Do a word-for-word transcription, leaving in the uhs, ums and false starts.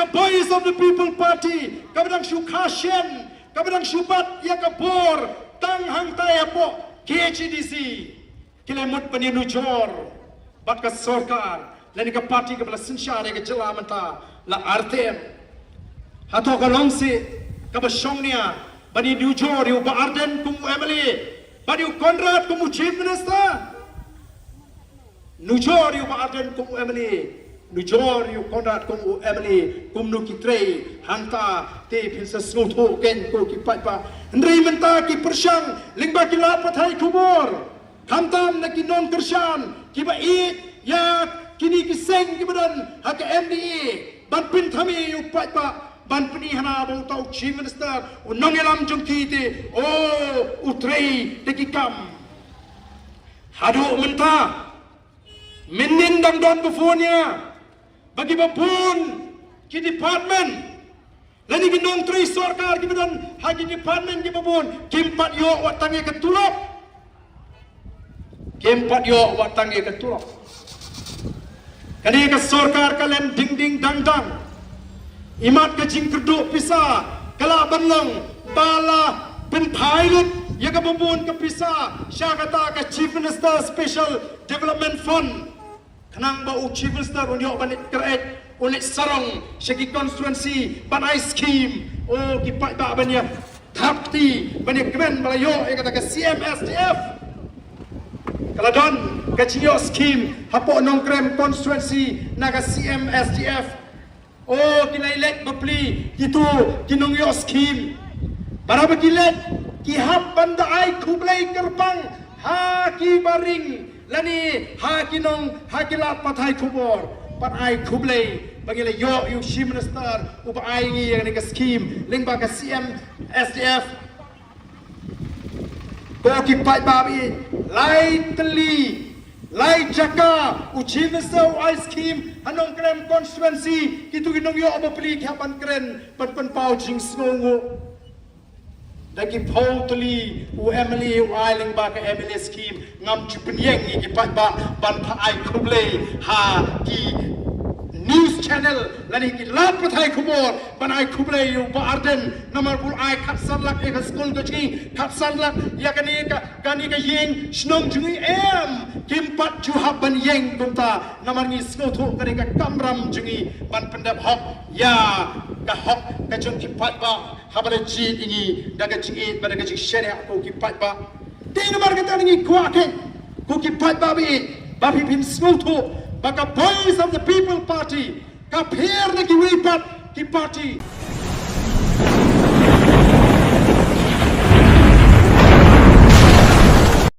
Voice of the People Party kaba dang shu khashen, kaba dang shu bat ïa ka bor tang hangtai hapoh K H A D C. Ki la mut ban ïanujor bad ka sorkar lane ka party kaba la synshar ïa ka jylla mynta la R T M. Hato ka long shisha kaba shongnia ban ïanujor ïa u Bah Ardent kum u M L A bad ïa u Conrad kum u Chief Minister? Nujor ïa u Bah Ardent kum u M L A, nujor ïa u Conrad kum u M L A, kumno ki trei hangta te phin sa sngewthuh kein ko ki paidbah. Hynrei mynta ki pyrshang lyngba ki lad pathai khubor, khamtam na ki nongkyrshan kiba ïeit ïa kine ki seng kiba don ha ka M D A ban pynthame ïa u paidbah, ban pyni hana ba uta u Chief Minister u nongïalam jong ki te, o, u trei da ki kam. Haduh mynta mynnin dang don bun ïa ba kiba bun ki department lane ki nongtrei sorkar kiba don ha ki department kiba bun kim pat ïoh wat tang ïa ka tulop. Kim pat ïoh wat tang ïa ka tulop. Kane ka sorkar ka len ding ding dang dang. Imat ka jingkyrduh pisa ka la ban long ba la pynthai lut ïa kaba bun ka pisa sha kata ka Chief Minister Special Development Fund. Khnang ba u Chief Minister un ïoh ban leit kren, un leit sarong sha ki constituency ban ai scheme. O ki paidbah, ban ïa thap kti ban ïa kmen ba la ïoh ïa kata ka C M S D F. Ka la don ka jingïoh scheme hapoh Nongkrem constituency na ka C M S D F. O ki la ïaleit bapli kitu ki nongïoh scheme. Barabor ki leit ki hap ban da ai khublei kyrpang ha ki baring lane ha ki nong, ha ki lad pathai khubor, ban ai khublei ba ngi la ïoh ïa u Chief Minister uba ai ngi ïa kane ka scheme lyngba ka C M S D F. Ko ki paidbah, i lai tylli lai jaka u Chief Minister u ai scheme ha Nongkrem constituency, kitu ki nongïoh bapli ki hap ban kren ban pynpaw jingsngewnguh. Da ki phew tylli u M L A u ai lyngba ka M L A scheme. Ngam ju pynïeng ïa ki paidbah ban pha ai khublei ha ki news channel lane ki lad pathai khubor ban ai khublei ïa u Bah Ardent namar ba u ai khatsan lak ïa ka skul ka jong ngi, khatsan lak ïa kane ka, kane ka ïing shnong jong ngi, em, kim pat ju hap ban ïeng kumta namar ngi sngewthuh kane ka kamram jong ngi ban pyndep hok ïa ka hok ka jong ki paidbah. Haba la jied ïa ngi da ka jingïeit bad da ka jingshaniah, ko ki paidbah. Te namar kata ngi kwah kein, ko ki paidbah ba ïeit, ba phi phin sngewthuh ba ka Voice of the People Party ka pher na kiwei pat ki party.